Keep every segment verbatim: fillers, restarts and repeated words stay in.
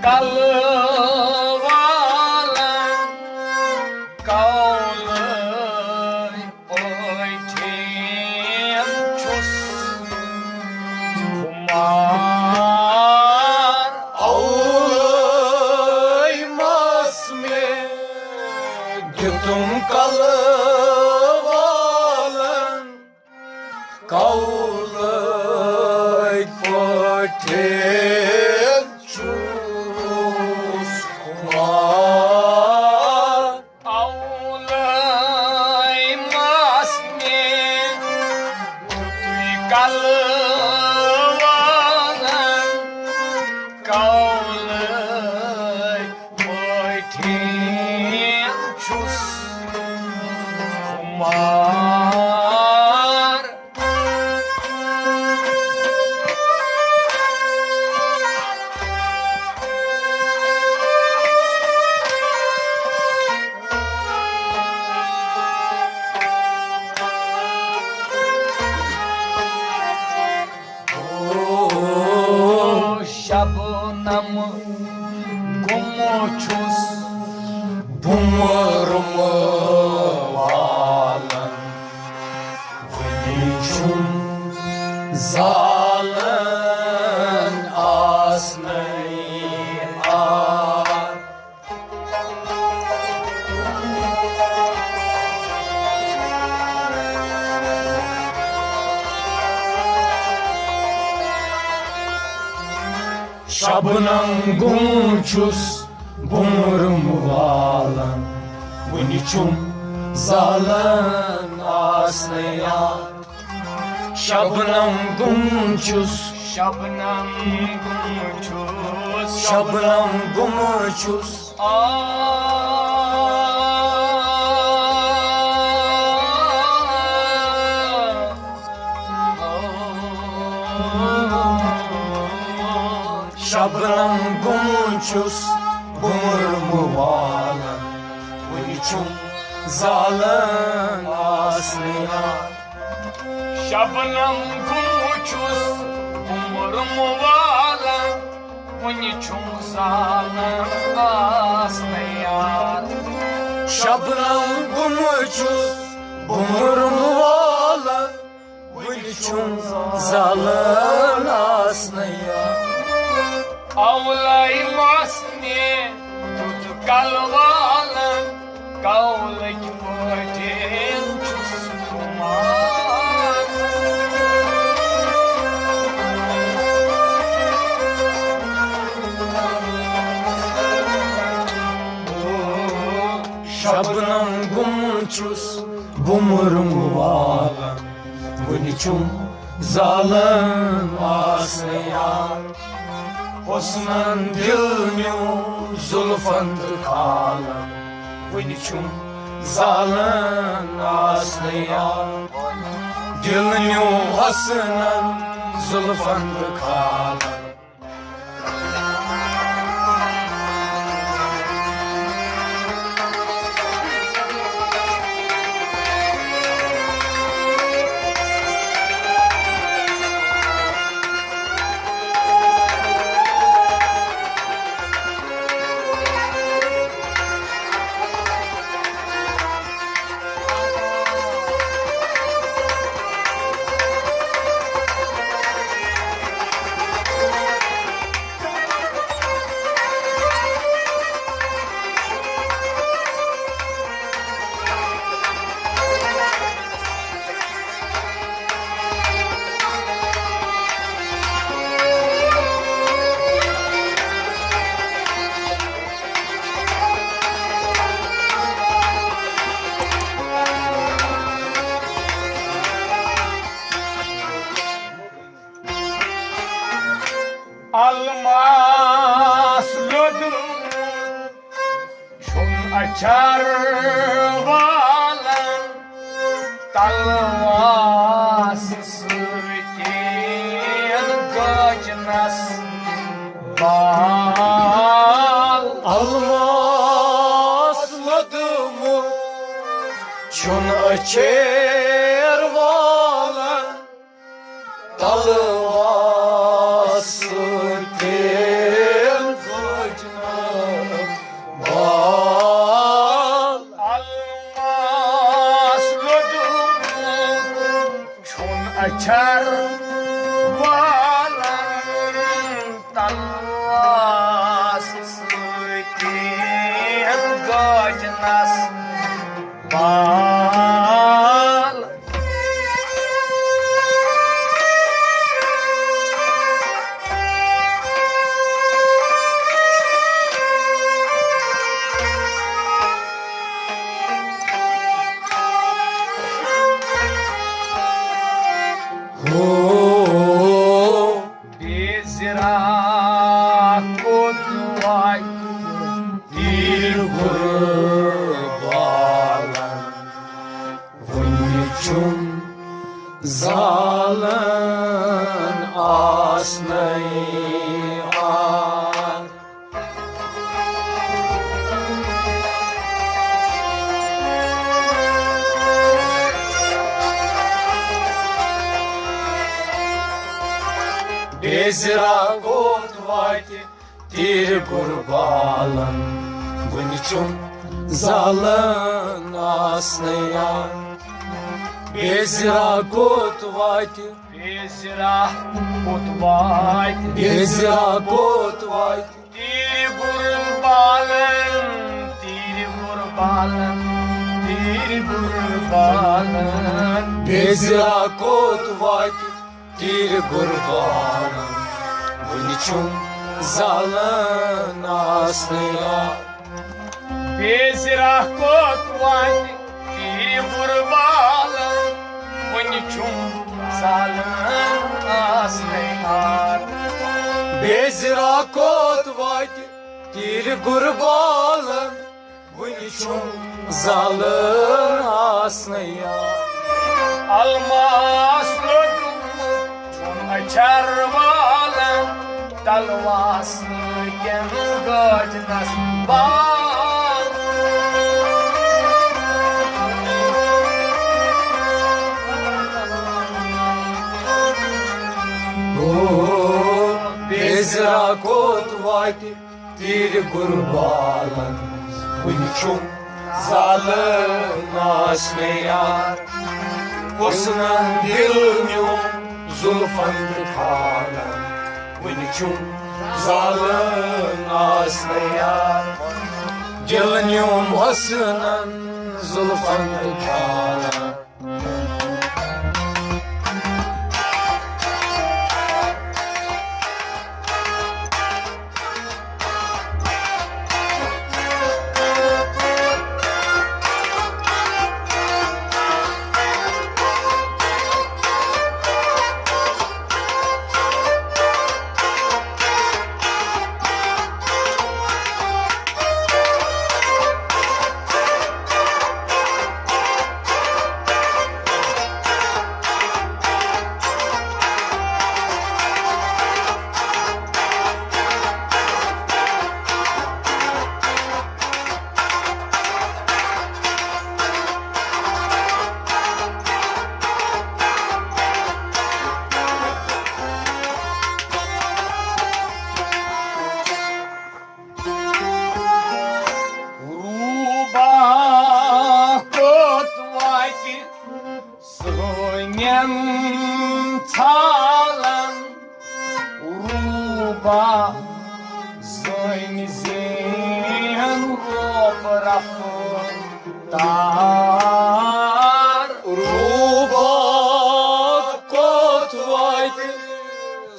کلہٕ والن کولہٕ پٲٹھۍ چھُس خُمار۔ اولٲے مس مےٚ دیُتُم کلہٕ والن کولہٕ پٲٹھۍ چھُس خُمار۔ اولٲے مس مےٚ تُے کلہٕ والن کولہٕ پٲٹھۍ چھُس خُمار۔ او شبنم گوٚمُت چھُس بُمرُم والن، وُنہِ چھُم زالن آسنَے آر۔ شبنم گوٚمُت چھُس بُمرُم والن، وُنہِ چھُم زالن آسنَے آر۔ شبنم گوٚمُت چھُس، شبنم گوٚمُت چھُس، شبنم گوٚمُت چھُس۔ آ، شبنم گوٚمُت چھُس بُمرُم والن، وُنہِ چھُم زالن آسنَے آر۔ شبنم گوٚمُت چھُس بُمرُم والن، وُنہِ چھُم زالن آسنَے آر۔ شبنم گوٚمُت چھُس بُمرُم والن، وُنہِ چھُم زالن آسنَے آر۔ اولے مس مےٚ دیُت کلہٕ والن، کولٕکۍ پٲٹھۍ چھُس خُمار۔ شبنم گوٚمُت چھُس بُمرُم والن، وُنہِ چھُم زالن آسنَے آر۔ حُسنن دِل نیوٗ زُلفن تہٕ کھالن، وُنہِ چھُم زالن آسنَے آر۔ دِل نیوٗ حُسنن زُلفن تہٕ کھالن۔ الماس لوٚدمُت چھُم اچھر والن، تلواس سۭتۍ گاجنس بال۔ الماس لوٚدمُت چھُن اچھر والن، تلواس سۭتۍ بال۔ ہو۔ بیزرا کوٚت واتہِ تیرِ غربالن؟ وُنہِ چھُم زالن آسنَے آر۔ بیزرا کوٚت واتہِ تیرِ غربالن؟ وُنہِ چھُم زالن آسنَے آر۔ بیزرا کوٚت واتہِ؟ بیزرا کوٚت واتہِ؟ بیزرا کوٚت واتہِ؟ تیرِ غربالن، تیرِ غربالن، تیرِ غربالن۔ بیزرا کوٚت واتہِ تیرِ غربالن؟ وُنہِ چھُم زالن آسنَے آر۔ بیزرا کوٚت واتہِ تیرِ غربالن؟ وُنہِ چھُم زالن آسنَے آر۔ بیزرا کوٚت واتہِ تیرِ غربالن؟ وُنہِ چھُم زالن آسنَے آر۔ الماس لوٚٹمُت چھُم اچھر والن، تلواسہٕ کٮ۪ن گٲجنس بال۔ ہو، بیزرا کوٚت واتہِ تیرِ غربالن؟ وُنہِ چھُم زالن آسنَے آر۔ حسنن دِل نیوٗم زُلفن تہٕ کھالن۔ وُنہِ چھُم زالن آسنَے آر۔ دِل نیوٗم حسنن زُلفن تہٕ کھالن۔ روبا کوٚت واتہِ سٲنٮ۪ن ژھالن؟ روبا زٲنۍ زین روب رفتار۔ روبا کوٚت واتہِ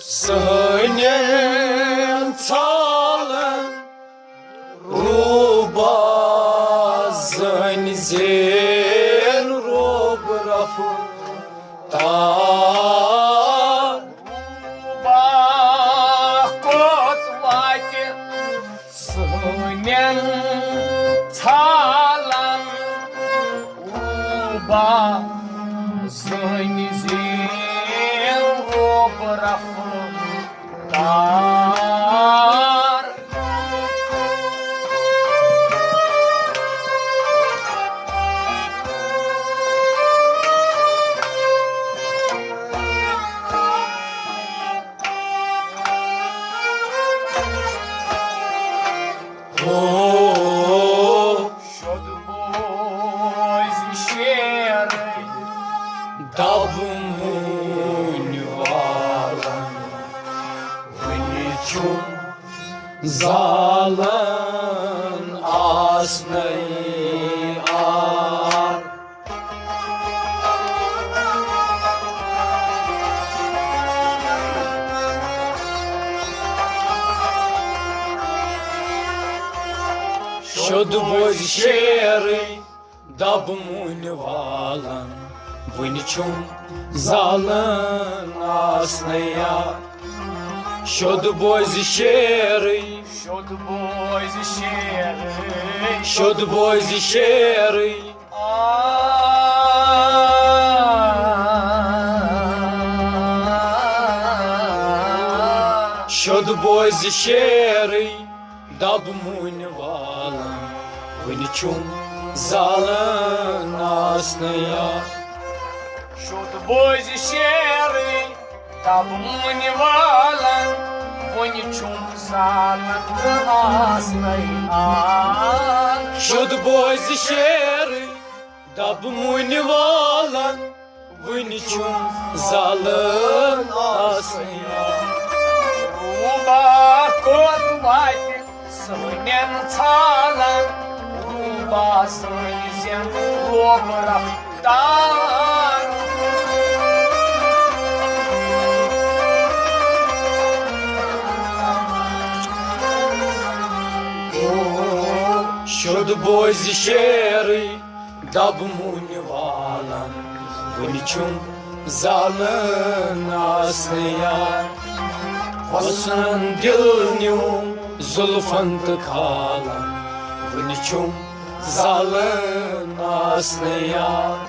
سٲنٮ۪ن ژھالن؟ روبا زٲنۍ زین روب رفتار۔ روبا کوٚت واتہِ سٲنٮ۪ن ژھالن؟ روبا زٲنۍ زین روب رفتار۔ ہو۔ شد بوزِ شیرٕے دبہٕ مُنۍ والن، وُنہِ چھُم زالن آسنَے آر۔ شوٚد بوزِ شیرٕے دَب مُنہِ والَن، وٕنہِ چھُم زالَن آسنَے یار۔ شوٚد بوزِ شیرٕے، شوٚد بوزِ شیرٕے، شوٚد بوزِ شیرٕے۔ آ۔ شوٚد بوزِ شیرٕے، دَب مُنہِ والَن، وٕنہِ چھُم زالَن آسنَے یار۔ شوٚد بوزِ شیرٕے، دَب مُنہِ والَن، وٕنہِ چھُم زالَن آسنَے یار۔ شوٚد بوزِ شیرٕے، دَب مُنہِ والَن، وٕنہِ چھُم زالَن آسنَے یار۔ روٗبا کوٚت واتہِ سٲنٮ۪ن ژھالَن، روٗبا سٲنۍ زٮ۪ن روب رفتار۔ شوٚد بوزِ شیرٕے، دَب مُنہِ والَن، وٕنہِ چھُم زالَن آسنَے یار۔ حُسنَن دِل نیوٗم زُلفَن تہٕ کھالَن، وٕنہِ چھُم زالَن آسنَے یار۔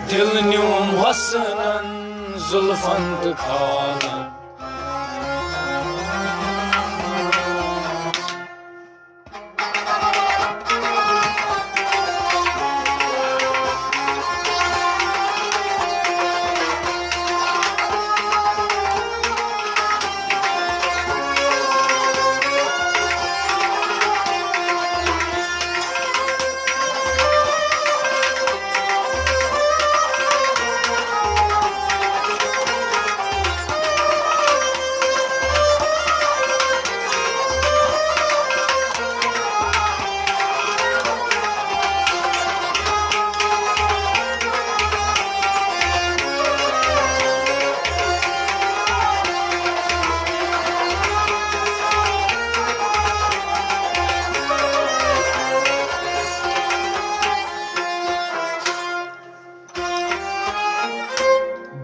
دِل نیوٗم حُسنَن زُلفَن تہٕ کھالَن۔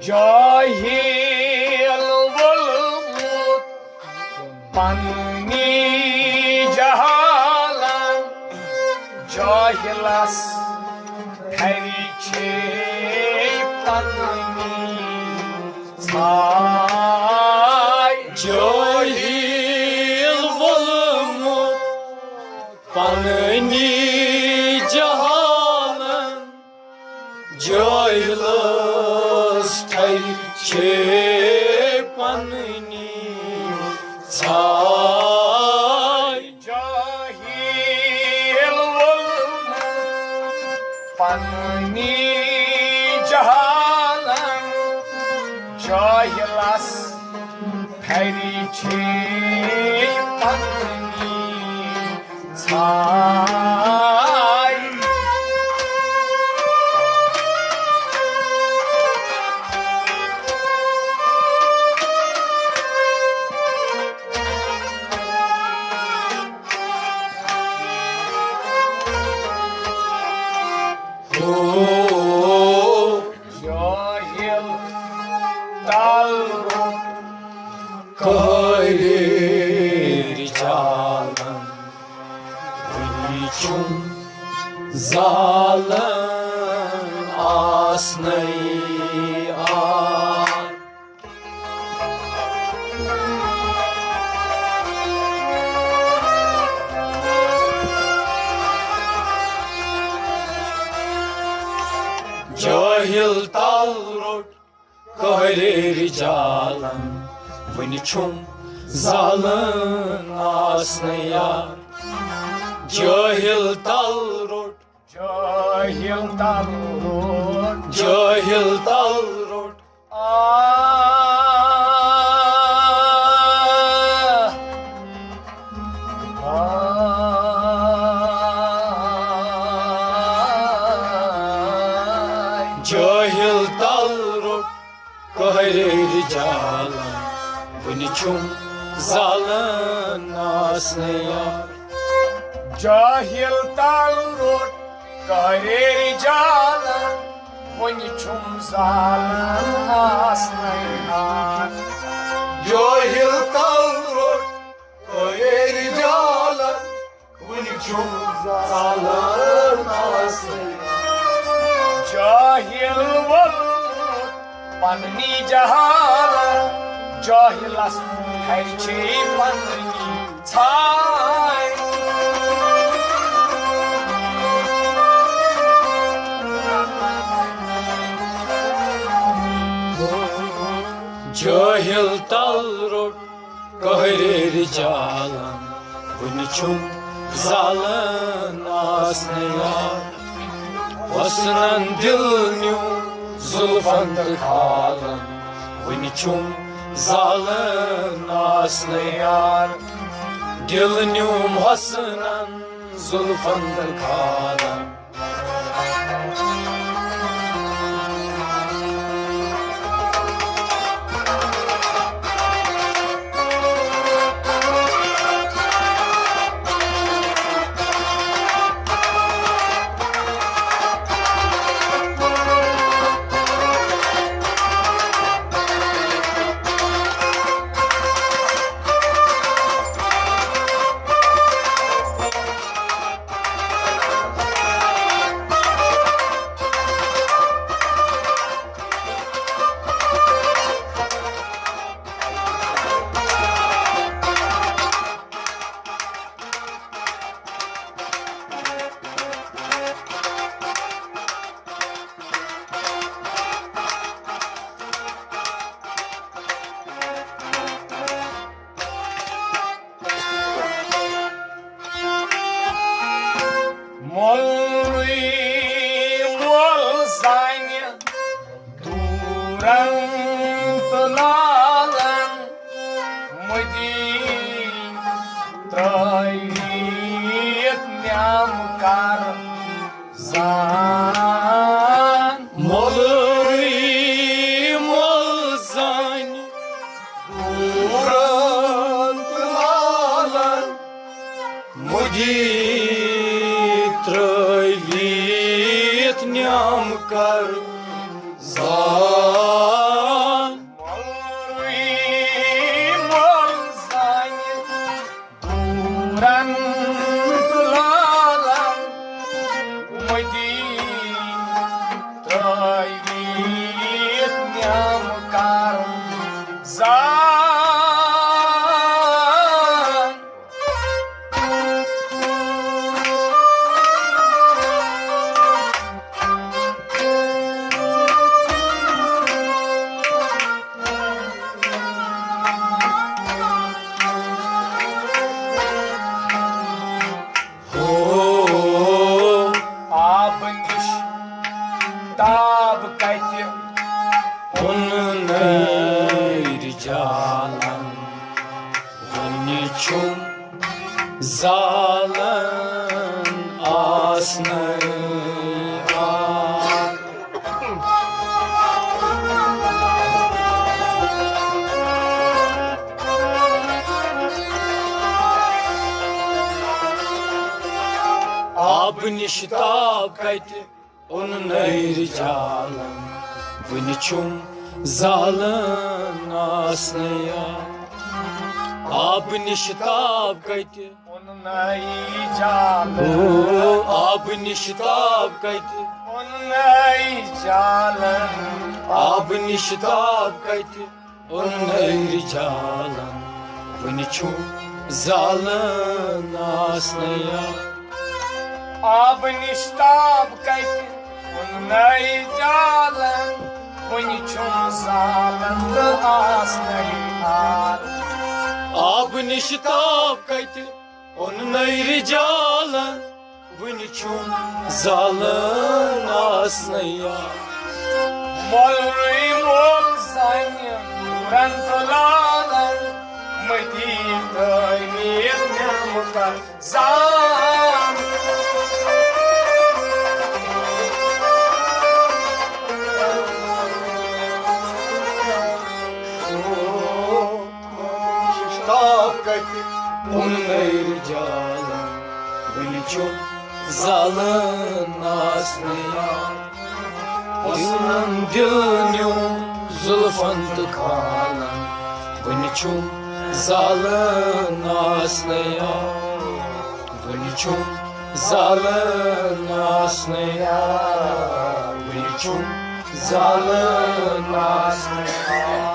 جاہل ووٚلمُت پننی جہالن، جاہلس پھرِ چھے پننی ژھاے۔ جاہل ووٚلمُت پننی جہالن، جاہلس پھرِ چھے پننی ژھاے۔ جاہل ووٚلمُت پننی جہالن، جاہلس پھرِ چھے پننی ژھاے۔ ہو۔ جاہل تل روٚٹ قہرِ رجالن، وٕنہِ چھُم زالن آسنَے آر۔ جاہل تل روٚٹ قہرِ رجالن، وٕنہِ چھُم زالن آسنَے یار۔ جاہل تل روٚٹ، جاہل تل روٚٹ، جاہل تل روٚٹ۔ آ، آ، جاہل تل روٚٹ قہرِ رجالن، وٕنہِ چھُم زالن آسنَے یار۔ جاہل تل روٚٹ کریرِ جالن، وُنہِ چھُم زالن آسنَے آر۔ جاہل تل روٚٹ کریرِ جالن، وُنہِ چھُم زالن آسنَے آر۔ جاہل ووٚلمُت پننی جہالت، جاہلس ہرِ چھے پننی ژھاے۔ جاہل تل روٚٹ کریرِ جالن، وُنہِ چھُم زالن آسنَے آر۔ حسنن دل نیوٗم زُلفن تہٕ کھالن، وُنہِ چھُم زالن آسنَے آر۔ دل نیوٗم حسنن زُلفن تہٕ کھالن۔ مۄلرٕے مۄل زانہِ دوٗرن تہٕ لالن، مٔدی ترٲوِتھ نعمہٕ کر زان۔ مۄلرٕے مۄل زانہِ دوٗرن تہٕ لالن، مٔدی ترٲوِتھ نعمہٕ کر زان۔ مۄلرٕے مۄل زانہِ دوٗرن تہٕ لالن، مٔدی ترٲوِتھ نعمہٕ کر زان۔ ہو، آبہٕ نِش تاب کتہِ اوٚن نٲرۍ جالن، وُنہِ چھُم زالن آسنَے آر۔ آبہٕ نِش تاب کتہِ اوٚن نٲرۍ جالن، وُنہِ چھُم زالن آسنَے آر۔ آبہٕ نِش تاب کتہِ اوٚن نٲرۍ جالن۔ او، آبہٕ نِش تاب کتہِ اوٚن نٲرۍ جالن۔ آبہٕ نِش تاب کتہِ اوٚن نٲرۍ جالن، وُنہِ چھُم زالن آسنَے آر۔ آبہٕ نِش تاب کتہِ اوٚن نٲرۍ جالن، وُنہِ چھُم زالن تہٕ آسنَے آر۔ آبہٕ نِش تاب کتہِ اوٚن نٲرۍ جالن، وُنہِ چھُم زالن آسنَے آر۔ مۄلرٕے مۄل زانہِ دوٗرن تہٕ لالن، مٔدی ترٲوِتھ نعمہٕ کر زان۔ تاب کتہِ اوٚن نٲرۍ جالن، وُنہِ چھُم زالان آسنہٕ یار۔ حُسنن دِل نیوٗم زُلفن تہٕ کھالن، وُنہِ چھُم زالان آسنہٕ یار۔ وُنہِ چھُم زالان آسنہٕ یار۔ وُنہِ چھُم زالان آسنہٕ یار۔